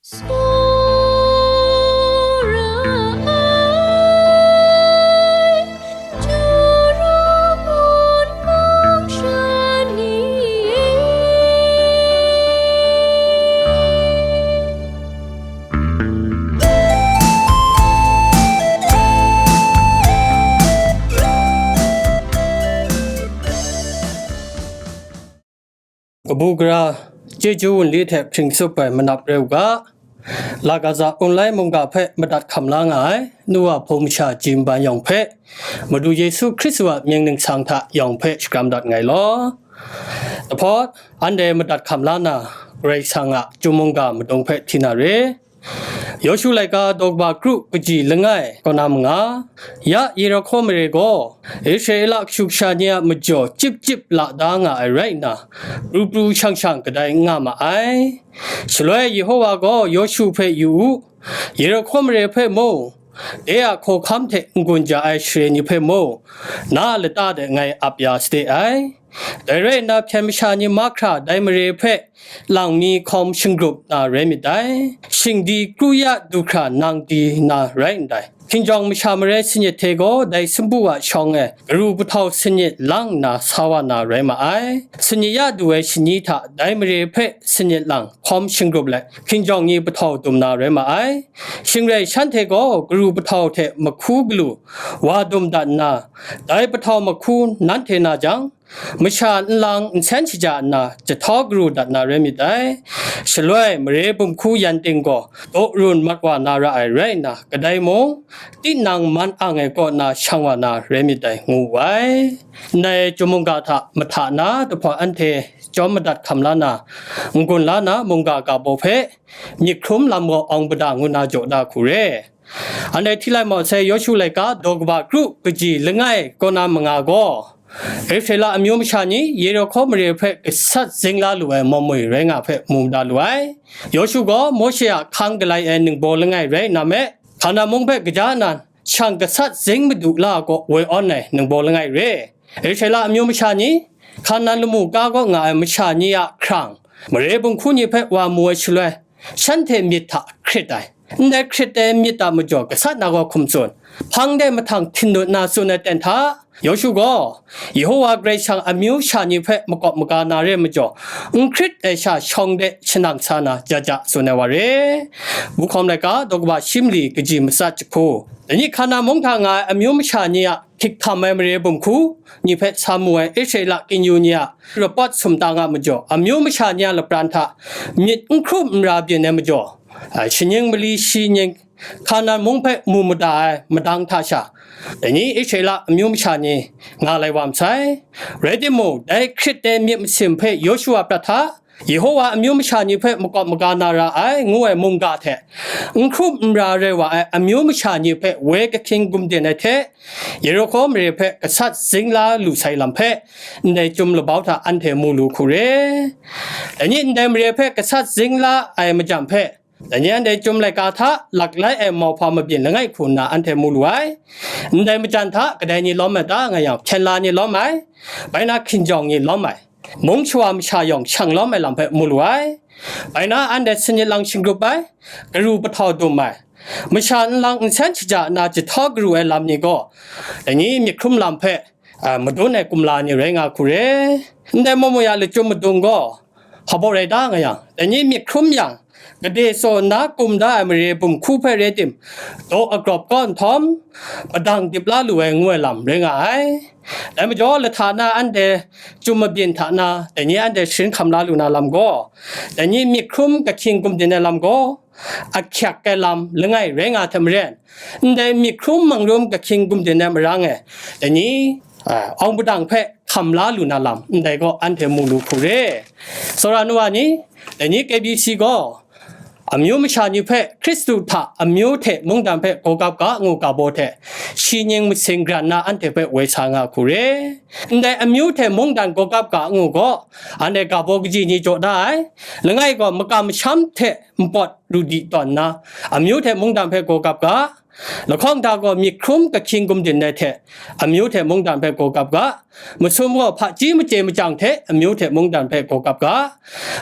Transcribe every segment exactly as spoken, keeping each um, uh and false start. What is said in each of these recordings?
Tsawra ai, Jawrawn mung sha ni e. Kabu gara, chyeju wunli hte hpring tsup ai manap rai u ga, Lagaza online mungga hpe madat hkam la nga ai nu wa hpung masha Jim Ban yawng hpe, Madu Yesu Hkristu a mying ningsang hta yawng hpe shakram dat nngai law. Dahpawt, anhte madat hkam la na, Karai Kasang a Chyum mungga madung hpe hti na re. Yawshu laika daw kaba kru kaji langai kaw na manga, ya Yerihko mare gaw Israela kashu kasha ni a majaw chyip chyip la da nga ai rai nna, pru pru shang shang kadai n nga ma ai. Shaloi Yehowa gaw Yawshu hpe yu u, Yerihko mare hpe mung, de a hkawhkam hte n-gun ja ai share ni hpe mung, na a lata de ngai ap ya sade ai. Dai rai nna, hpyen masha ni mahkra dai mare hpe lang mi hkawm shinggrup na rai myit dai. Shingdi kru ya du hkra nang di na rai ndai. Hkinjawng masha marai sanit hte gaw dai sumpu a shawng e garu pahtau sanit lang nna sa wa na rai ma ai. Sanit ya du ai shani hta dai mare hpe sanit lang hkawm shinggrup let, hkinjawng ni pahtau dum na rai ma ai. Shing rai shanhte gaw garu pahtau hte mahku galu wa dum dat nna, dai pahtau mahku nanhte na jang, masha nlang nsen shaja nna jahtau garu dat na rai myit dai. Shaloi mare bumhku yan ting gaw daw run mat wa na ra ai rai nna, kadai mung, tinang man ang ai kaw na shang wa na rai myit dai, ngu wu ai. Ndai Chyum mungga hta mahta na dahpawt anhte chyawm madat hkam la na, n-gun la na mungga ga baw hpe myit hkrum lam gaw awng bada ngu na jaw da hku re. Anhte hti lai maw sai, Yawshu laika daw kaba kru kaji langai kaw na manga gaw, Israela amyu masha ni Yerihko mare hpe gasat zing la lu ai mamui rai nga hpe mu da lu ai. Yawshu gaw Mawshe a hkang galai ai ningbaw langai rai nna me, Hkana mung hpe kaja nan shang gasat zing madu la ai kaw woi awn ai ningbaw langai re. Israela amyu masha ni, Hkana lamu ka kaw nga ai masha ni a hkrang, mare bumhku ni hpe wa mu ai shaloi, shanhte myit hta hkrit ai. Ndai hkrit ai myit a majaw gasat na gaw hkum tsun, hpang de mahtang htingnu na tsun ai ten hta, Yawshu gaw, Yehowa Karai Kasang amyu sha ni hpe makawp maga na re ai majaw, n hkrit ai sha shawng de shanang sa na ja ja tsun ai wa re. Buhkawm laika daw kaba shi mali kaji matsat jahku. Dai ni Hkana mung hta nga ai amyu masha ni a hkik htam ai mare bumhku ni hpe sa mu ai Israela kingyu ni a rapawt sumtang a majaw, amyu masha ni a lapran hta myit n hkrum n ra byin ai majaw, a, shaning mali shi ning Hkana mung hpe mu mada ai madang hta sha, dai ni Israela amyu masha ni nga lai wa masai. Rai timung, dai hkrit ai myit masin hpe Yawshu a prat hta, Yehowa amyu masha ni hpe makawp maga na ra ai, ngu ai mungga hte, n hkrum n ra rai wa ai amyu masha ni hpe woi kahkying gumdin ai hte, Yerihko mare hpe gasat zing la lu sai lam hpe, ndai Chyum labau hta anhte mu lu hku re. Dai ni ndai mare hpe gasat zing la ai majan hpe, dai ni anhte Chyum laika hta lak lai ai mauhpa mabyin langai hku nna anhte mu lu ai. Ndai majan hta kadai ni lawm ai ta nga yang, hpyen la ni lawm ai, bai na hkinjawng ni lawm ai, mung shawa masha yawng shang lawm ai lam hpe mu lu ai. Bai na anhte sanit lang shinggrup ai, garu pahtau dum ai, masha nlang nsen shaja na jahtau garu ai lam ni gaw, dai ni myit hkrum lam hpe, a, madun ai kumla ni rai nga hku re. Ndai mamu ya lachyum madung gaw, hpa baw rai ta nga yang, dai ni myit hkrum yang, gade tsaw nna kum da ai mare bumhku hpe rai tim, daw agrawp kau nhtawm, padang dip la lu ai ngu ai lam rai nga ai. Dai majaw, lahta na anhte Chyum mabyin hta na, dai ni anhte sharin hkam la lu na lam gaw, dai ni myit hkrum kahkying gumdin ai lam gaw, ahkyak ai lam langai rai nga hte maren, ndai myit hkrum mangrum kahkying gumdin ai marang e, dai ni, a, awng padang hpe hkam la lu na lam ndai gaw anhte mu lu hku re. Tsawra nu wa ni, dai ni K B C gaw, amyu masha ni hpe Hkristu hta amyu hte mungdan hpe gawgap ga ngu ga baw hte, shi ning masing gran na anhte hpe woi sa nga hku re. Ndai amyu hte mungdan gawgap ga ngu gaw, anhte ga baw kaji ni jaw da ai, langai gaw makam masham hte npawt ru di tawn nna, amyu hte mungdan hpe gawgap ga, Lahkawng hta gaw myit hkrum kahkying gumdin ai hte amyu hte mungdan hpe gaw gap ga. Masum gaw hpaji machye machyang hte amyu hte mungdan hpe gaw gap ga.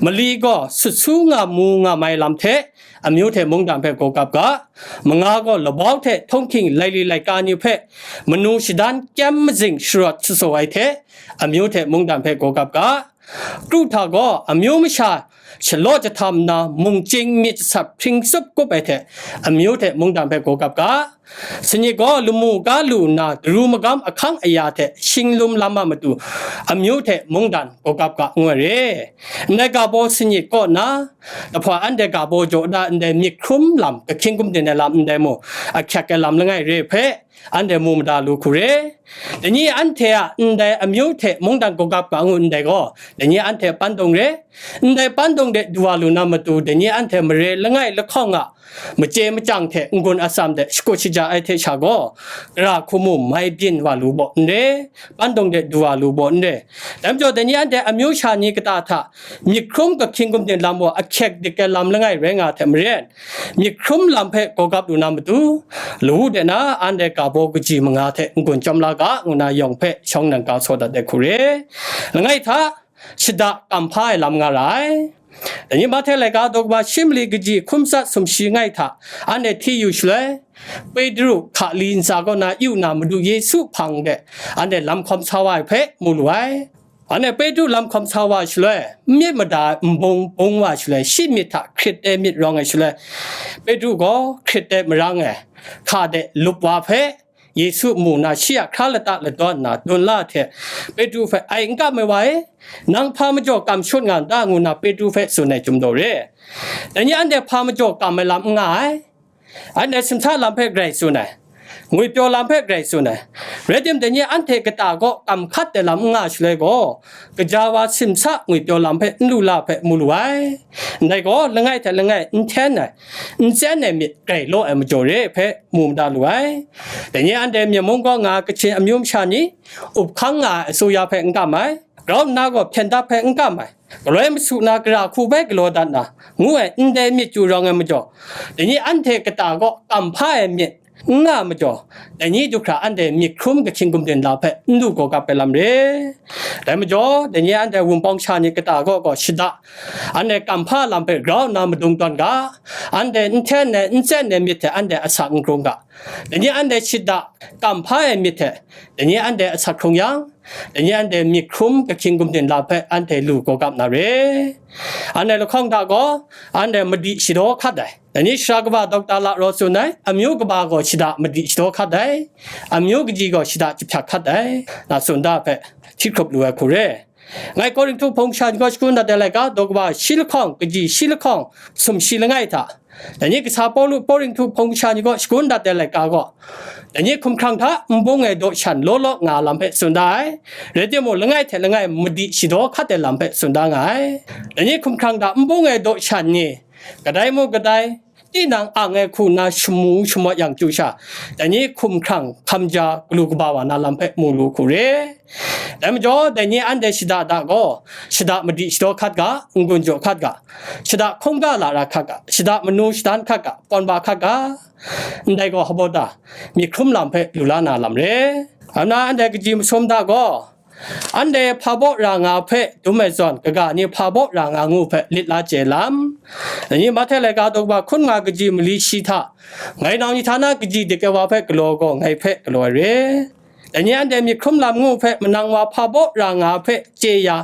Mali gaw sut su nga mu nga mai lam hte amyu hte mungdan hpe gaw gap ga. Manga gaw labau hte htunghking laili laika ni hpe manu shadan kyam mazing sharawt sutsaw ai hte amyu hte mungdan hpe gaw gap ga. Kru hta gaw amyu masha shalaw jahtam nna mungchying myit jasap hpring tsup kup ai hte amyu hte mungdan hpe gaw gap ga. Sanyit gaw lamu ga lu nna daru magam ahkang aya hte shinglum lam a matu amyu hte mungdan gaw gap ga ngu ai re. Ndai ga baw sanyit kaw nna, lahpawt anhte ga baw jaw da ndai myit hkrum lam, kahkying gumdin ai lam ndai mu, ahkyek ai lam langai re hpe, anhte mu mada lu hku re. Dai ni anhte a ndai amyu hte mungdan gaw gap ga ngu ndai gaw, dai ni anhte pandung re. Ndai pandung de du wa lu na matu, dai ni anhte mare langai lahkawng a machye machyang hte n-gun atsam de shakut shaja ai hte sha gaw, gara hku mu mai byin wa lu baw n re, pandung de du wa lu baw n re. Dai majaw, dai ni anhte amyu sha ni kata hta myit hkrum kahkying gumdin lam gaw ahkyek dik ai lam langai rai nga hte maren, myit hkrum lam hpe gaw gap lu na matu, lawu de na anhte ga baw kaji manga hte n-gun chyawm la ga, ngu na yawng hpe shawng nang ga saw dat ai hku re. Langai hta, shada kam hpa ai lam nga ra ai. Dai ni Mahte laika daw kaba shi mali kaji hkum tsat sumshi langai hta, anhte hti yu shaloi, Petru hkali ntsa kaw na yu na Madu Yesu hpang de, anhte lam hkawm sa wa ai hpe mu lu ai. Anhte Petru lam hkawm sa wa shaloi, n myit mada ai nbung bung wa shaloi, shi myit hta hkrit ai myit rawng ai shaloi, Petru gaw hkrit ai marang e, hka de lup wa hpe, Yesu mu na shi a hkra lata ladawn nna dun la hte, Petru hpe, "Ai, n kam ai wa e, nang hpa majaw kam shut nga n ta?" ngu na Petru hpe tsun ai chyum daw re. Dai ni anhte hpa majaw kam ai lam n nga ai. Anhte simsa lam hpe grai tsun ai, ngwipyaw lam hpe grai tsun ai. Rai tim, dai ni anhte kata gaw kam hkat ai lam n nga shaloi gaw, kaja wa simsa ngwipyaw lam hpe n lu la hpe mu lu ai. Ndai gaw, langai hte langai n hten ai, n tsen ai myit grai law ai majaw re hpe mu mada lu ai. Dai ni anhte Myen mung kaw nga Kachin amyu masha ni, up hkang nga ai asuya hpe n kam ai, grau nna gaw hpyen dap hpe n kam ai, galoi masu na gara hku bai galaw dat na, ngu ai ndai myit chyu rawng ai majaw, dai ni anhte kata gaw kam hpa ai myit n nga majaw, dai ni du hkra anhte myit hkrum kahkying gumdin la hpe n du gaw gap ai lam re. Dai majaw, dai ni anhte wunpawng sha ni kata gaw gaw shada, anhte kam hpa lam hpe grau nna madung tawn ga, anhte n hten ai, n tsen ai myit hte anhte asak n hkrung ga, dai ni anhte shada kam hpa ai myit hte, dai ni anhte asak hkrung yang, dai ni anhte myit hkrum kahkying gumdin la hpe anhte lu gaw gap na re. Anhte lahkawng hta gaw, anhte madi shadaw hkat ai. Dai ni sara kaba Dokta La Raw tsun ai, amyu kaba gaw shada madi shadaw hkat ai, amyu kaji gaw shada jahpyak hkat ai, na tsun da hpe hti hkrup lu ai hku re. Ngai Korinhtu hpung sha ni kaw shakun dat ai laika daw kaba shi lahkawng, kaji shi lahkawng, sumshi langai hta, dai ni kasa Pawlu Korinhtu hpung sha ni kaw shakun dat ai laika gaw, dai ni hkumhkrang hta nbung e daw shan law law nga lam hpe tsun da ai. Rai timung, langai hte langai madi shadaw hkat ai lam hpe tsun da nga ai. Dai ni hkumhkrang hta nbung e daw shan ni, kadai mung kadai, tinang ang ai hku nna shamu shamawt yang chyu sha, dai ni hkumhkrang hkamja galu kaba wa na lam hpe mu lu hku re. Dai majaw, dai ni anhte shada da gaw, shada madi shadaw hkat ga, n-gun jaw hkat ga, shada hkungga lara hkat ga, shada manu shadan hkat ga, pawn ba hkat ga, ndai gaw hpa baw ta, myit hkrum lam hpe lu la na lam re. Ana anhte kaji masum da gaw, anhte hpa baw ra nga hpe dum ai zawn, kaga ni hpa baw ra nga ngu hpe lit la chye lam. Dai ni Mahte laika daw kaba hkun nga kaji mali shi hta, ngai nau ni hta na kaji dik ai wa hpe galaw gaw, ngai hpe galaw ai re. Dai ni anhte myit hkrum lam ngu hpe manang wa hpa baw ra nga hpe chye ya,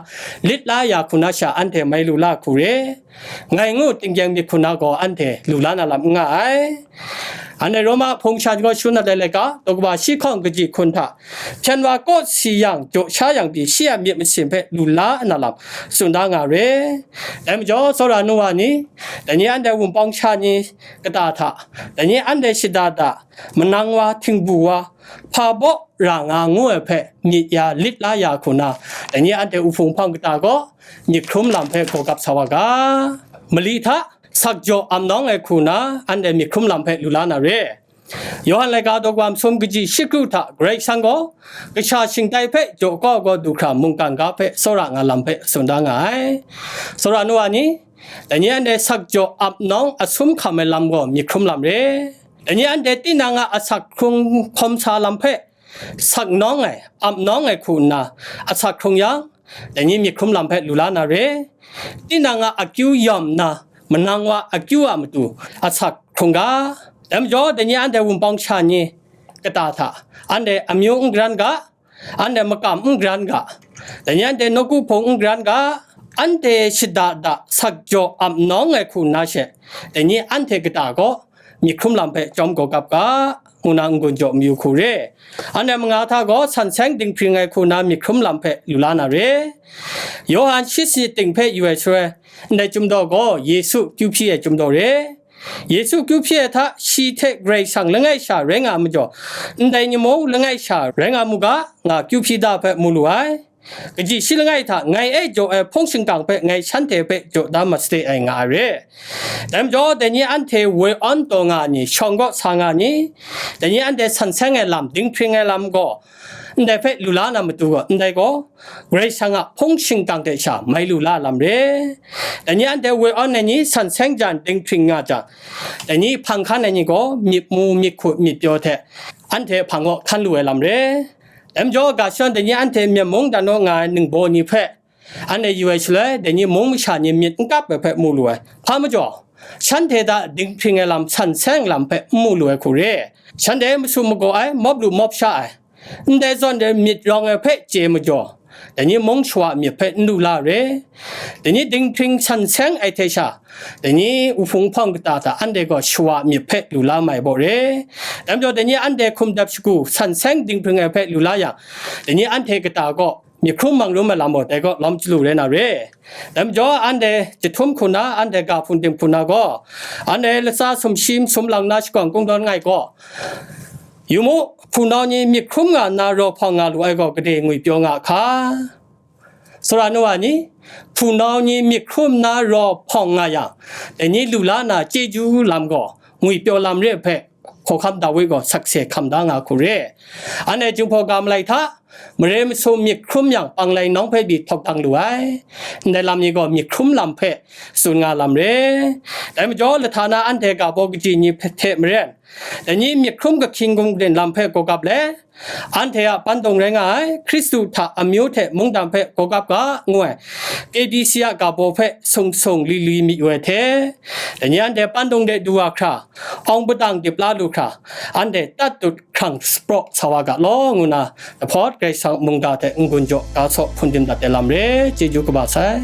lit la ya hku na sha anhte mai lu la hku re. Ngai ngu tinggyeng myit hku na gaw anhte lu la na lam n nga ai. Anhte Roma hpung sha ni kaw shun dat ai laika, daw kaba shi hkawng kaji hkun hta, hpyen wa kaw si yang, jaw sha yang pyi, shi a myit masin hpe lu la na lam tsun da nga re. Dai majaw, tsawra nu wa ni, dai ni anhte wunpawng sha ni kata hta, dai ni anhte shada da, manang wa, htingbu wa, hpa baw ra nga ngu ai hpe myit ya lit la ya hku na, dai ni anhte uhpung hpang kata gaw myit hkrum lam hpe gaw gap sa wa ga. Mali hta sakjaw ap nawng ai hku na, anhte myit hkrum lam hpe lu la na re. Yawhan laika daw kaba masum kaji shi kru hta Karai Kasang gaw kasha shingtai hpe jaw kau gaw du hkra mungkan ga hpe tsawra nga lam hpe tsun da nga ai. Tsawra nu wa ni, dai ni anhte sakjaw ap nawng asum hkam ai lam gaw myit hkrum lam re. Dai ni anhte tinang a asak hkrung hkawm sa lam hpe sak nawng ai, ap nawng ai hku nna asak hkrung yang, dai ni myit hkrum lam hpe lu la na re. Tinang a akyu yawm nna, manang wa akyu a matu asak hkrung ga. Dai majaw, dai ni anhte wunpawng sha ni kata hta, anhte amyu n garan ga, anhte makam n garan ga, dai ni anhte nawku hpung n garan ga, anhte shada da sak jaw ap nawng ai hku nna she, dai ni anhte kata gaw myit hkrum lam hpe chyawm gawgap ga, ngu na n-gun jaw mayu hku re. Anhte manga hta gaw san seng dinghpring ai hku na myit hkrum lam hpe lu la na re. Yawhan shi sanit ting hpe yu ai shaloi, ndai chyum daw gaw Yesu kyu hpyi ai chyum daw re. Yesu kyu hpyi ai hta shi hte Karai Kasang langai sha rai nga ai majaw, ndai ni mung langai sha rai nga mu ga, nga kyu hpyi da hpe mu lu ai. Kaji shi langai hta ngai e jaw ai hpung shingkang hpe ngai shanhte hpe jaw da mat sade ai nga ai re. Dai majaw, dai ni anhte woi awn taw nga ai ni, shawng kaw sa nga ai ni, dai ni anhte san seng ai lam, dinghpring ai lam gaw, ndai hpe lu la na matu gaw, ndai gaw, Karai Kasang a hpung shingkang hte sha mai lu la lam re. Dai ni anhte woi awn ai ni, san seng jan dinghpring nga jang, dai ni hpang hkan ai ni gaw, myit mu, myit hkut, myit pyaw hte anhte hpang kaw hkan lu ai lam re. Dai majaw, ga shadawn dai ni anhte Myen mung dan naw nga ai ningbaw ni hpe, anhte yu ai shaloi, dai ni mung masha ni myit n kap ai hpe mu lu ai. Hpa majaw, shanhte hta dinghpring ai lam, san seng lam hpe n mu lu ai hku re. Shanhte masu magaw ai, mawp lu mawp sha ai, ndai zawn de myit rawng ai hpe chye majaw, dai ni mung shawa myit hpe n lu la re. Dai ni dinghpring san seng ai hte sha, dai ni wuhpung hpawng kata hta anhte gaw shawa myit hpe lu la mai baw re. Dai majaw, dai ni anhte hkum dap shagu san seng dinghpring ai hpe lu la yang, dai ni anhte kata gaw myit hkrum mang rum ai lam gaw dai gaw lawm chyalu rai na re. Dai majaw, anhte jahtum hku na, anhte ga hpun tim hku na gaw, anhte latsa sumshi masum lang na shakawn kungdawn nga ai gaw, yu mu, hpunau ni myit hkrum nga nna raw hpawng nga lu ai gaw gade ngwipyaw nga a hka? Sara nu wa ni, hpunau ni myit hkrum nna raw hpawng nga yang, dai ni lu la na chyeju lam gaw ngwipyaw lam re ai hpe, hkawhkam Dawi gaw sakse hkam da nga hku re. Anhte Jinghpaw ga malai hta, mare masum myit hkrum yang panglai nawng hpe pyi htawk dang lu ai. Ndai lam ni gaw myit hkrum lam hpe tsun nga lam re. Dai majaw, lahta na anhte ga baw kaji ni hte maren, dai ni myit hkrum kahkying gun lam hpe gawgap let, anhte a pandung rai nga ai, Hkristu hta amyu hte mungdan hpe gawgap ga, ngu ai, K B C a ga baw hpe sung sung li li mi yu ai hte, dai ni anhte pandung de du wa hkra, awng padang dip la lu hkra, anhte tat dut hkrang sapraw sa wa ga law, ngu na, dahpawt Karai Kasang mungga hte n-gun jaw ga saw hpun dim dat ai lam re, chyeju kaba sai.